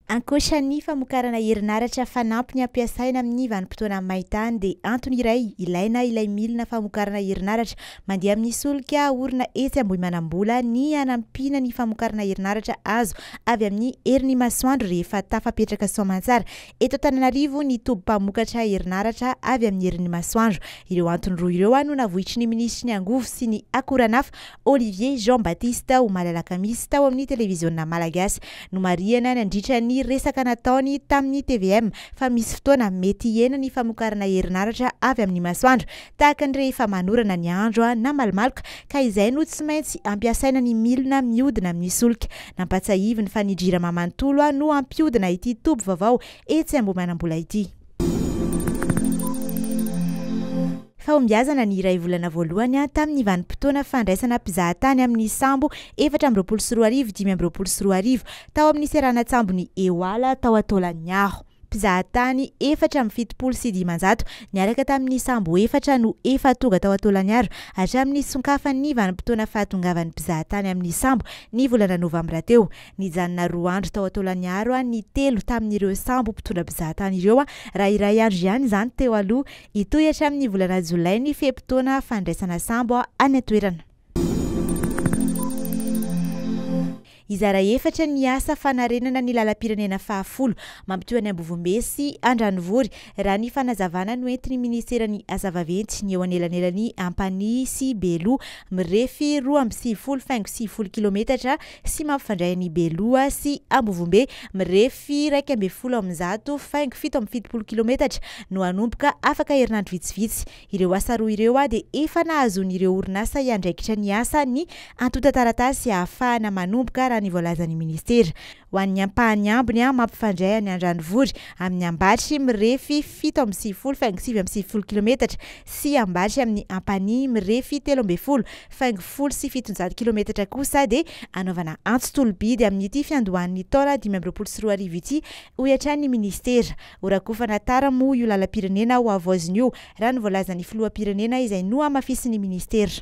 Ankoatra ny famokarana herinaratra fanampiny ampiasaina amin'ny vanim-potoana maintany dia antony iray ilaina ilay milina famokarana herinaratra mandeha amin'ny solika aorina etsy Ambohimanambola ny hanampiana ny famokarana herinaratra azo avy amin'ny herin'ny masoandro rehefa tafapetraka soamantsara eto Antananarivo ny toby mpamokatra herinaratra avy amin'ny herin'ny masoandro. Ireo antony roa ireo no navoitry ny minisitry ny angovo sy ny akoranafo Olivier Jean Baptiste omaly alakamisy tao amin'ny televiziona malagasy. Nomarihana nandritra ny resaka nataony tamin'ny tvm fa misy fotoana mety hihena ny famokarana herinaratra avy amin'ny masoandro tahaka ny rehefa manorana ny andro na malomaloka ka izay no tsy maintsy ampiasaina ny milina mihodina amin'ny solika. Nampatsiahiviny fa ny Jirama manontolo no hampihodina ity toby vaovao etsy Ambohimanambola ity. Fahombiazana ny iray volana voalohany tamin'ny vanim-potoana fandraisana mpizahatany amin'ny sambo 2024 2025 tao amin'ny seranan-tsambon'i Ehoala tao Taolagnaro. Mpizahatany 574 niaraka tamin'ny sambo efatra no efa tonga tao Taolagnaro hatramin'ny nisonkafan'ny vanim-potoana fahatongavan'ny mpizahatany amin'ny sambo ny volana novambra teo. Nijanona roa andro tao Taolagnaro ny telo tamin'ireo sambo mpitondra mpizahatany ireo raha iray andro ihany izany teo aloha. Hitohy hatramin'ny volana jolay ny fe-potoana fandraisana sambo any an-toerana. Hizara efatra ny asa fanarenana ny lalam-pirenena fahafolo mampitohy an'i Ambovombe sy Andranovory, raha ny fanazavana noentin'ny minisiteran'ny Asa vaventy, ny eo anelanelan'i Ampanihy sy Beloha, mirefy 92,90 kilometatra sy mampifandray an'i Beloha sy Ambovombe, mirefy 111,77 kilometatra no hanomboka afaka herinandro vitsivitsy. Ireo asa roa ireo dia efa nahazoan'ireo orinasa hiandraikitra ny asa ny antontan-taratasy ahafahana manomboka raha ny voalazan'ny minisitera. Ho an'ny ampahany ambiny mampifandray an'i Andranovory amin'ny Ambatry mirefy 97,99 kilometatra sy Ambatry amin'ny Ampanihy mirefy 13,710 kilometatra kosa dia hanaovana antso tolo-bidy amin'ity fiandohan'ny taona 2025 ity, hoy hatrany ny minisitera. Horakofana tara moa io lalam-pirenena hohavaozina io, raha ny voalazan'ny filoham-pirenena izay nohamafisin'ny minisitera.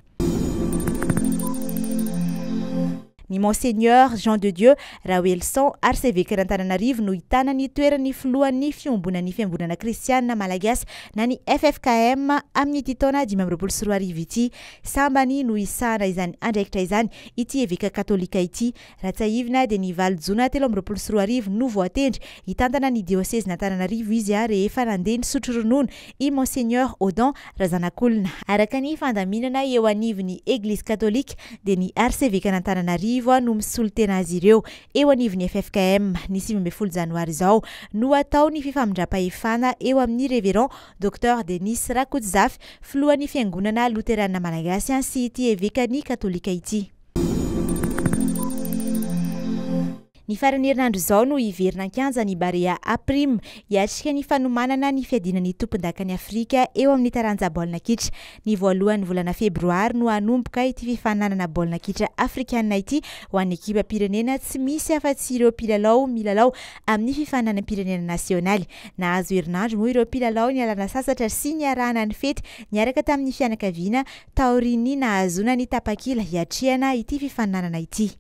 Ny Monseigneur Jean de Dieu Raoelison, Arsevekan'Antananarivo no hitana ny toeran'ny filohan'ny Fiombonan'ny Fiangonana Kristianina Malagasy na ny ffkm amin'ity taona 2025 ity. Sambany no hisahana izany andraikitra izany ity eveka katolika ity. Raha tsiahivina dia ny valo jona 2023 no voatendry hitantana ny diosezin'Antananarivo izy rehefa nandeha nisotro ronono i Monseigneur Odon Razanakolona. Araka ny fandaminana eo anivon'ny Eglizy Katolika dia ny Arsevekan'Antananarivo no misolo tena azy ireo eo anivon'ny ffkm. Ny 19 janoary izao no hatao ny fifamindram-pahefana eo amin'ny Révérend Docteur Denis Rakotozafy, filohan'ny Fiangonana Loterana Malagasy sy ity evekan'ny Katolika ity. Ny faran'ny herinandro izao no hiverina an-kianja ny Barea A Prime hiatrika ny fanomanana ny fiadiana ny tompondakan'i Afrika eo amin'ny taranja baolina kitra. Ny voalohan'ny volana febroary no hanomboka ity fifaninanana baolina kitra afrikanina ity ho an'ny ekipam-pirenena tsy misy afa-tsy ireo mpilalao milalao amin'ny fifaninanam-pirenena nasionaly. Nahazo herinandro moa ireo mpilalao nialana sasatra sy niarahana nifety niaraka tamin'ny fianakaviana taorian'ny nahazoana ny tapakila hiatrehana ity fifaninanana ity.